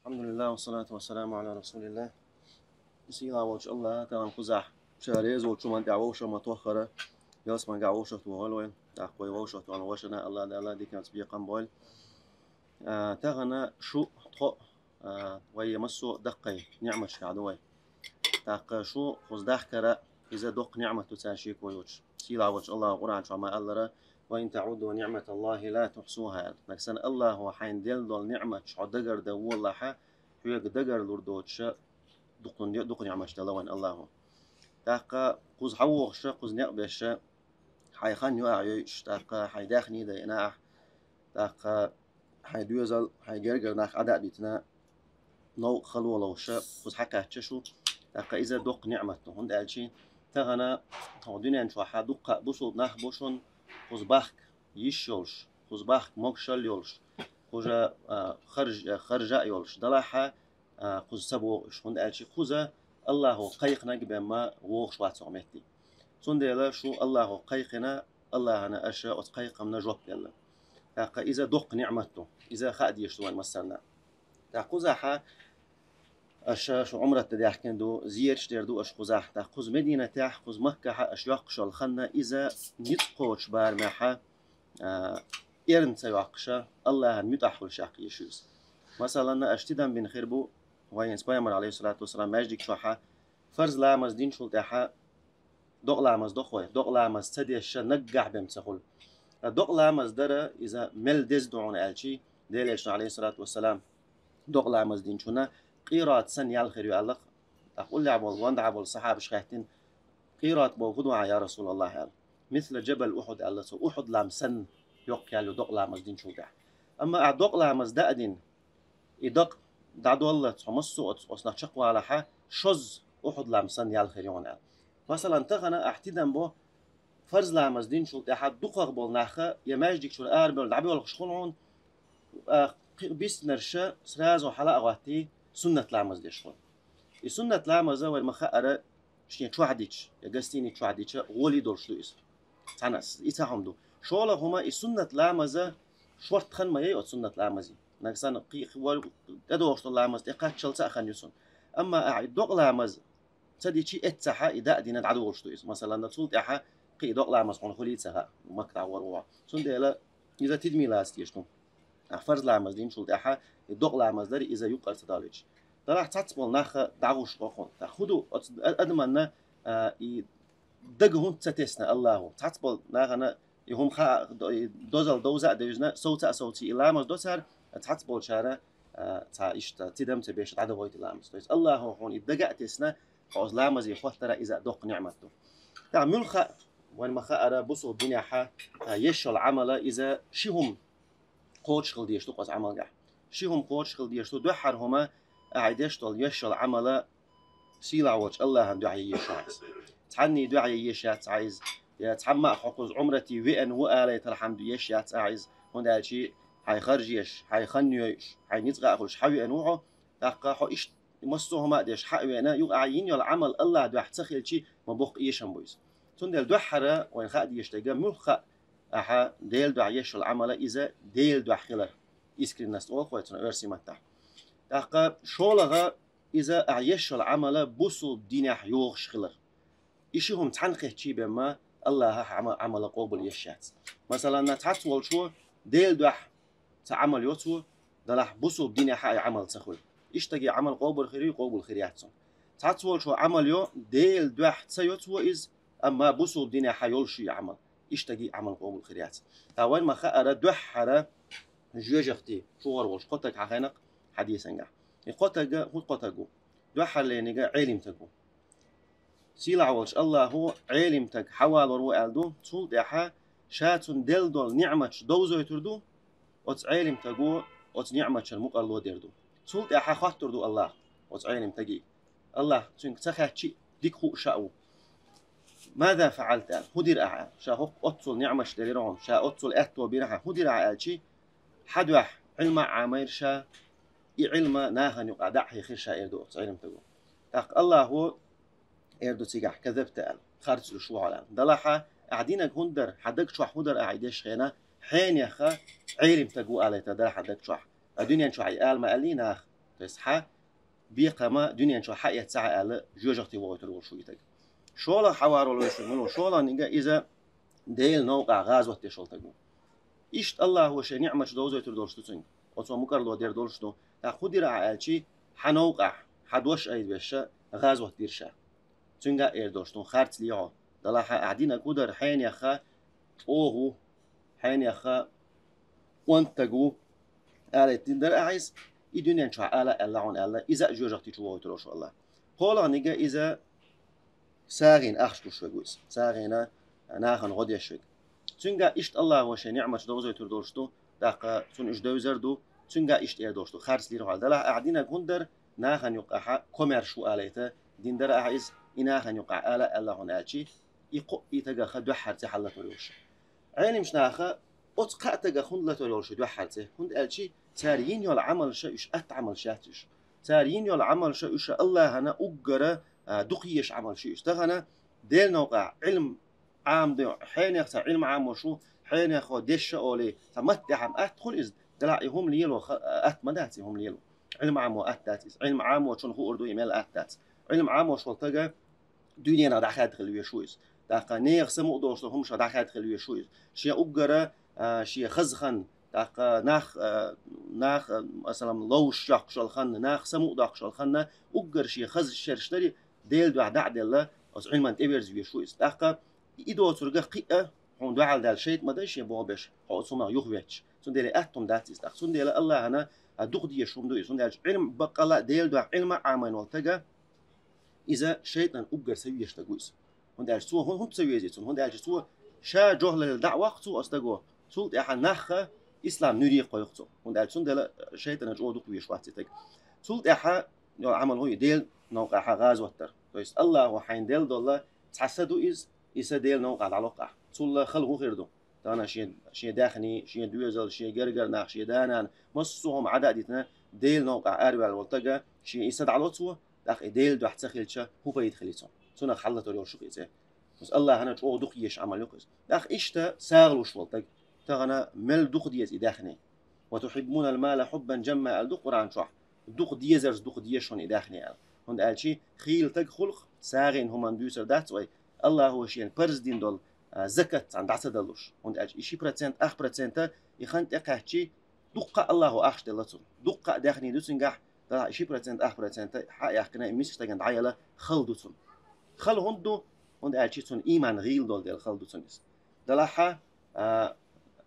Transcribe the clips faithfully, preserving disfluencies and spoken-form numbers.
الحمد لله والصلاة والسلام على رسول الله. Сийлахь волчу Аллахьа тахана кхузахь Ша реза волчу хӀуманна тӀехь вовшах ма тоххара, ялсаманегахь вовшах тохийла вай, тӀаккха вай вовшах тохийна вашана Аллахьа Дала диканца бекхам бойла. А, тахана шу, тхо, а, вай массо а даккхий ниӀматашкахь ду вай. ТӀаккха шу кхуза дахкара, иза доккха ниӀмат ду цара шеко йоцуш. Сийлахь волчу Аллахьа Къуръан чохь ма-аллара: «وإن تعدوا نعمة الله لا تحصوها», аьлла. Нагахь санна Аллахьо хьайна делла долу ниӀматаш хьо дагардан волахь, хьоьга дагарлур доцуша дукха, дукха ниӀматаш делла вайна Аллахьо. ТӀаккха кхуза хьан вохуша, кхуза некъ беша, хьайн хан юкъахь йойуш, тӀаккха хьайн даьхний дайина ахь, тӀаккха хьайн доьзал, хьайн гергара нах Ӏада а дитина, новкъа хало ловша, кхуза хьакхаьчча шу, тӀаккха иза доккха ниӀмат ду. ХӀунда аьлча тахана хӀокху дуьнен чохь дуккха а бусулба нах бу шуна, кхуза бахка йиш йолуш, кхуза бахка могушалла йолуш, кхуза, а, харж-, харжа а йолуш. Делахь а, а, кхуза ца боху уьш, хӀунда аьлча кхуза Аллахьо кхайкхинарг бен ма вохуш вац хӀокху метте. Цундела шу Аллахьо кхайкхина, Аллахьана аша оцу кхайкхамна жоп делла. ТӀаккха иза доккха ниӀмат ду, иза хаа дезаш ду вайн массарна. ТӀаккха кхузахь аша шу Ӏумрат дан даьхкина ду, зераш дер ду аша кхузахь. ТӀаккха кхуза Мединатехь, кхуза Маккахь аша йоккхуш йолу хан, иза ницкъ кхочу барамехь, а, эрна ца йоккхуша, Аллахьан муьтӀахь хуьлуш яккха йиш ю иза. Масалан, аша тидам бина хир бу, вайн пайхамар, алейхиссалату вассалам, маьждиг чохь, фарз ламаз динчул тӀаьхьа докъа ламаз доху вай, докъа ламаз ца дешша наггахь бен ца хуьлу. Ткъа докъа ламаз дара иза мел деза ду хьуна аьлчи, Делан Элчано, алейхиссалату вассалам, докъа ламаз динчунна къират санна ял хир ю аьлла-кх. ТӀаккха уллехь болу, гондахь болу сахьабаш хаьттина: «Къират боху хӀун ду ахь, я Расулаллахь?» – аьлла. «Мисла джабал Ухьуд», – аьлла цо, Ухьуд лам санна йоккха ял ю докъа ламаз динчул тӀаьхьа. Амма ахь докъа ламаз дан а дина, и дакъа дӀадоллалц хьо массо а оцу, оцунах чекхвалахь, шозза Ухьуд лам санна ял хир ю хьуна аьлла. Масалан, тахана ахь тидам бо, фарз ламаз динчул тӀаьхьа дукхах болу нахха я маьждиг чуьра арабевлла дӀабоьлхуш хуьлу хьуна, а, кхин а биснарша сразу хьала а гӀоттий, суннат ламаз деш хуьлу. И суннат ламаза вайн ма-хаъара, шен чохь дича, я гостиница чохь дича, гӀоле долуш ду иза. Цхьана и цхьа хӀума ду. ШолгӀа хӀума, и суннат ламаза шортта хан ма яй оцу суннат ламазе. Нагахь санна кхин а тӀедогӀуш долу ламаз тӀекхаччалц а хан ю цунна. Амма ахь и докъа ламаз ца дичи, эццахь и даа дина дӀадолуш ду иза. Масалан, цул тӀаьхьа кхин а докъа ламаз хьуна хуьлий ца хаьа, Макка дӀагӀор ву хьо. Цундела иза тидаме лаца дезаш ду. Ахь фарз ламаз динчул тӀаьхьа и докъа ламаз дарий иза юккъера ца далийча. Делахь цхьацца болу нахха дӀагӀуш гӀо хьуна. ТӀаккха хӀун ду оцу а-, адаманна, а, и дага хӀунда ца тесна Аллахьо? Цхьацца болу нахана и хӀума хаа, до-, и дозалла довза а девзина, совца а совций и ламаз до цара, цхьацца болчара, а, цхьа иштта тидам ца беш дӀадохуьйту ламаз. То есть Аллахьо хьуна и дага а тесна, хьо оцу ламазе хоттара иза а доккха ниӀмат ду. ТӀаккха муьлхха а, вайн ма-хаъара, бусулба динехь, а, еш йолу Ӏамала иза ши хӀума кхочушхила дезаш ду кху оцу Ӏамалгахь. Ши хӀума кхочушхила дезаш ду, дуьххьара хӀума, ахь и деш долу еш йолу Ӏамала сийлахь волчу Аллахьан дуьхьа еш ю ахь иза. Цхьанний дуьхьа еш яц ахь иза, я цхьамма а хьо кхуза Ӏумрате веана ву алайтархьама еш яц ахь иза, хӀунда аьлча хьайн харжа еш, хьайн хан йойуш, хьайн ницкъ а хуьлуш хьан веана ву хьо, тӀаккха хьо иштта массо а хӀума а деш хьан а веана, юха ахь йина йолу Ӏамал Аллахьан дуьхьа ца хилчи, ма боккха эшам бу иза. Цундела дуьххьара вайн хаа дезаш дерг, муьлхха а ахь Делан дуьхьа еш йолу Ӏамала иза Делан дуьхьа хилар. Искренность олу-кх вай цунах оьрсийн маттахь. ТӀаккха шолгӀа иза ахь еш йолу Ӏамала бусулба динехь йогӀуш хилар. И ши хӀума цхьаьна хетчий бен ма Аллахьа хьан Ӏама-, Ӏамала къобал еш яц. Масалан, цхьацца волчо Делан дуьхьа цхьа Ӏамал йо цо, делахь бусулба динехь а и Ӏамал ца хуьлу. И стаге Ӏамал къобал хир юй, къобал хир яц цуьнан. Цхьацца волчо Ӏамал йо, Делан дуьхьа ца йо цо иза, амма бусулба динехь а йолуш ю и Ӏамал. И стаге Ӏамал къобал хир яц. ТӀаккха вайн ма-хаъара, дуьххьара жоьжахати чугӀор волуш кхо таг хьахийна-кх хьадисангахь. И кхо таг хӀун кхо таг ву? Дуьххьарлерниг Ӏелим таг ву. Сийлахь волчу Аллахьо Ӏелим таг хьавалор ву аьлла ду, цул тӀаьхьа ша цунна делла долу ниӀматаш довзуьйтур ду, оцу Ӏелим таго оцу ниӀматашна мукъарло дер ду. Цул тӀаьхьа хоттур ду Аллахьа оцу Ӏелим таге. Аллахь цуьнга ца хаьттича а дика хууш ша ву. «ماذا فعلت؟» аьлла, «ХӀун дира ахьа?» аьлла. Ша хӀокху оццул ниӀматаш делира хьуна, ша оццул аьтто бира хьан, хӀун дира ахьа аьлчи, хьан дуьхьа Ӏилма а Ӏамайра ша, и Ӏилма нахана юкъахь дӀа а хьийхира ша, эр ду оцу Ӏелим таго. ТӀаккха Аллахьо эр ду цигахь: «كذبت», аьлла, харц луш ву хьо аьлла. Делахь ахь динарг хӀунда дара, хьан даг чохь хӀун дара ахь и дешна хенахь, хьенеха Ӏелим таг ву алайтар дара хьан даг чохь. Ткъа дуьнен чохь и ала ма аьллий наха, То есть хьа бекхама дуьнен чу хьаэццахьа аьлла, жоьжахати вохуьйтур волуш ву и таг. ШолгӀа хьавар волуш ву, мила ву, шолгӀаниг иза Делан новкъахь гӀазот деш волу таг ву. Иштта Аллахо шен ниӀматаш довзуьйтур долуш ду цуьнга. Оцо мукӀарло дер долуш ду. ТӀаккха хӀун дира ахьа аьлчи, хьан новкъахь, хьан дош айза вешша, гӀазот дира ша. Цуьнга а эр долуш ду, харц лехьо. Далахьа ахьа динарг хӀун дара, хьенеха чӀогӀа ву, хьенеха онтаг ву, алийта дина дара ахьа иза, и дуьнен чохь ала аьлла хьуна аьлла, иза а жоьжахати чу вохуьйтур волуш ву Аллах. КхоалгӀаниг иза сагӀина ахча гуш вега ву иза. СагӀина нахана гӀо деш вега. Цуьнга иштта Аллахо шен ниӀматаш довзуьйтур долуш ду, тӀаккха цунна уьш девзар ду, цуьнга иштта эр долуш ду, харц лира хьо. Далахь ахьа динарг хӀунда дара, нахана юкъахь комаьрша ву алийта дина дара ахьа иза, и нахана юкъахь ала аьлла хьуна аьлчи, и кхоъ и тагах дуьххьара цӀе хьаллатор йолуш. Ӏеламчу наха оцу кхаа тагах хӀунда латор йолуш дуьххьара цӀе? ХӀунда аьлчи цара йина йолу Ӏамалша уьш атта Ӏамалш яц уьш. Цара йина йолу Ӏамалша уьш Аллахьана уггара а, дукха езаш Ӏамалш ю уьш. Тахана Делан новкъахь Ӏилма Ӏамадо, хьенех цхьа Ӏилма Ӏамош ву, хьенехо дешша олий, цхьа матта тӀехь-м атта хуьлу иза, делахь и хӀума лело ха-, атта ма дац и хӀума лело. Ӏилма Ӏамо атта дац иза. Ӏилма Ӏамочунна хуур ду и мел атта дац. Ӏилма Ӏамош волу тага дуьненах дӀахаьдда хила веш ву иза. ТӀаккха нехан самукъа долуш долу хӀуманаш дӀахаьдда хила веш ву иза. Шен уггара, а, шен хаза хан, тӀаккха нах, а, нах, а, масалан, ловш йоккхуш йолу хан, нах самукъа доккхуш йолу хан, уггара шен хаза шераш дарий, Делан дуьхьа дӀа а делла, оцу Ӏилман тӀеверза веш ву иза. ТӀаккха и доцург кхин а хьуна дуьхьал даьлла шайтӀа ма дай шен боху беш, хьо оцу хӀумах юхаветташ. Цундела атта хӀума дац иза тӀаккха. Цундела Аллахьана а дукха дезаш хӀума ду иза. ХӀунда аьлча Ӏилма баккъалла а Делан дуьхьа Ӏилма а Ӏамийна волу тага, иза шайтӀан уггар са везаш стаг ву иза. ХӀунда аьлча цо хӀун-, хӀунда ца везий цунна? ХӀунда аьлча цо ша жохлалла дӀа а воккху цо оцу стаго, цул тӀаьхьа нахха ислам нуьре кхойкху цо. ХӀунда аьлча цундела шайтӀана чӀогӀа дукха везаш вац и таг. Цул тӀаьхьа йолу Ӏамал хӀун ю? Делан новкъахьа гӀазот дар. То есть Аллахо хьайна делла долу цхьа са ду иза, и са Делан новкъахь дӀалокхахь. Цул хала хӀун хир ду? Тахана шен, шен даьхний, шен доьзал, шен гергара нах, шен да-нана, массо а хӀума Ӏада а дитина, Делан новкъахь араваьлла волу тага, шен и са дӀало цо, тӀаккха и Делан дуьхьа ца хилча, хӀун пайда хили цунна? Цунах хьаллатор йолуш ю-кх и цӀе. Аса Аллахьана чӀогӀа дукха езаш Ӏамал ю-кх иза. ТӀаккха иштта сагӀа луш волу таг, тахана мел дукха деза и даьхний. «Ва тухьиббуна ал-мала хьуббан жамма», аьлла ду Къуръан чохь. Дукха дезарца дукха деза шуна и даьхний аьлла. ХӀунда аьлча хийла таг хуьлу-кх, сагӀина хӀуманна дуьйцур дац вай, Аллахо шена парз дина долу, а, закат цхьаьна дӀа ца далуш. ХӀунда аьлча и ши процент, ах процента и хан тӀекхаьччи, дуккха а Аллахо ахча делла цунна. Дуккха а даьхний ду цуьнгахь, делахь и ши процент, ах процента хьа а яьккхина, и миска стагана дӀаяла хала ду цунна. Хала хӀунда ду? ХӀунда аьлча цунна ийман гӀийла долу дела хала ду цунна иза. Делахь, а,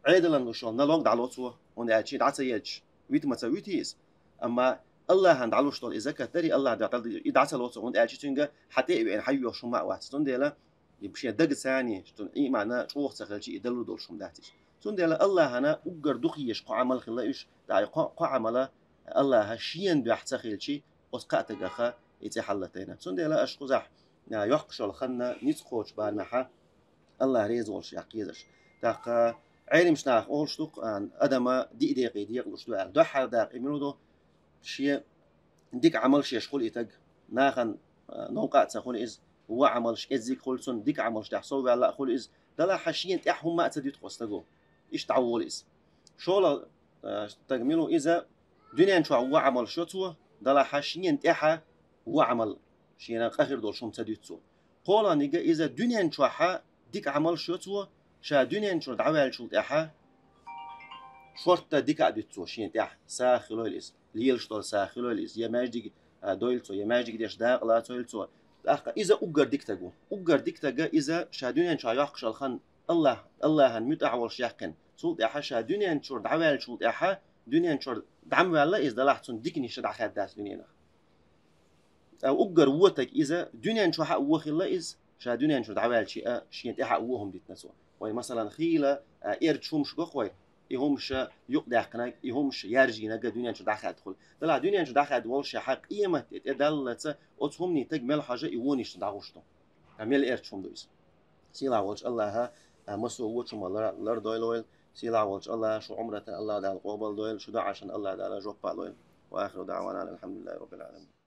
Ӏедалан луш йолу налог дӀало цо, хӀунда аьлча дӀа ца елча, вита ма ца вуьтий иза. Амма Аллахьан дӀалуш долу и закат дарий, Аллахь дӀа-, и дӀа ца ло цо, хӀунда аьлча цуьнга хьан тӀе а веана, хьан йоьхуш хӀума а вац. Цундела и шен дага цани, шун иймана чӀогӀа ца хилча, и далур долуш хӀума дац иза. Цундела Аллахьана уггар дукха езаш кхо Ӏамал хилла уьш, тӀаккха и кхо, кхо Ӏамала Аллахьа шена дуьхьа ца хилчи, оцу кхаа тагаха и цӀе хьаллатайна. Цундела аша кхузахь, а, йоккхуш йолу ханна ницкъ кхочу барамехьа Аллахь реза волуш яккха езаш. ТӀаккха Ӏеламчу наха олуш ду-кх, а, адама диъ декъе декъалуш ду аьлла. Дуьххьара дакъа и мила ду? Шен дика Ӏамалш еш хуьлу и таг. Нахана, а, новкъа а ца хуьлу иза. Вон Ӏамалш кӀеззиг хуьлу цунна, дика Ӏамалш тӀехь сов ваьлла а хуьлу иза. Делахь шена тӀехь хӀумма а ца дуьту-кх оцу стаго. Иштта дӀаволу иза. ШолгӀа, а, стаг мила ву иза? Дуьнен чохь вон Ӏамалш йо цо, делахь шена тӀехьа вон Ӏамал, шена къа хир долуш хӀума ца дуьту цо. КхоалгӀаниг иза дуьнен чохьа дика Ӏамалш йо цо, ша дуьнен чуьра дӀаваьллачул тӀаьхьа шортта дика а дуьту цо шена тӀехь, сагӀа хилойла иза, лелаш долу сагӀа хилойла иза, я маьждиг, а, дойла цо, я маьждиг деш дакъа лацойла цо. ТӀаккха иза уггар дика таг ву. Уггар дика таг иза ша дуьнен чохь йоккхуш йолу хан Аллахь, Аллахьан муьтӀахь волуш яьккхина. Цул тӀаьхьа ша дуьнен чуьра дӀаваьллачул тӀаьхьа, дуьнен чуьра дӀа ма ваьлла иза, делахь цунна диканаш дӀахаьдда дац дуьненах. Ткъа уггар вон таг иза, дуьнен чохь а вон хилла иза, ша дуьнен чуьра дӀаваьлча а, шена тӀехь а вон хӀума дитина цо. Вай, масалан, хийла, а, эрча хӀумаш боху вай, и хӀумаш юкъадаьккхинарг, и хӀумаш яржийнарг дуьнен чуьра дӀахаьдда хуьлу. Делахь дуьнен чуьра дӀахаьдда воллушехь, къематде тӀедаллалца оцу хӀуманийн таг мел хьожа и вонишна дӀагӀуш ду. Ткъа мел эрча хӀума ду иза. Сийлахь волчу Аллахьа, а, массо а вочу хӀума лар-, лардойла вайла, сийлахь волчу Аллахьа шу Ӏумрата Аллахь Дала къобалдойла, шу дуӀашна Аллахь Дала жоп лойла. Ва ахиру даъвана алхьамдулиллахи раббил Ӏаламин.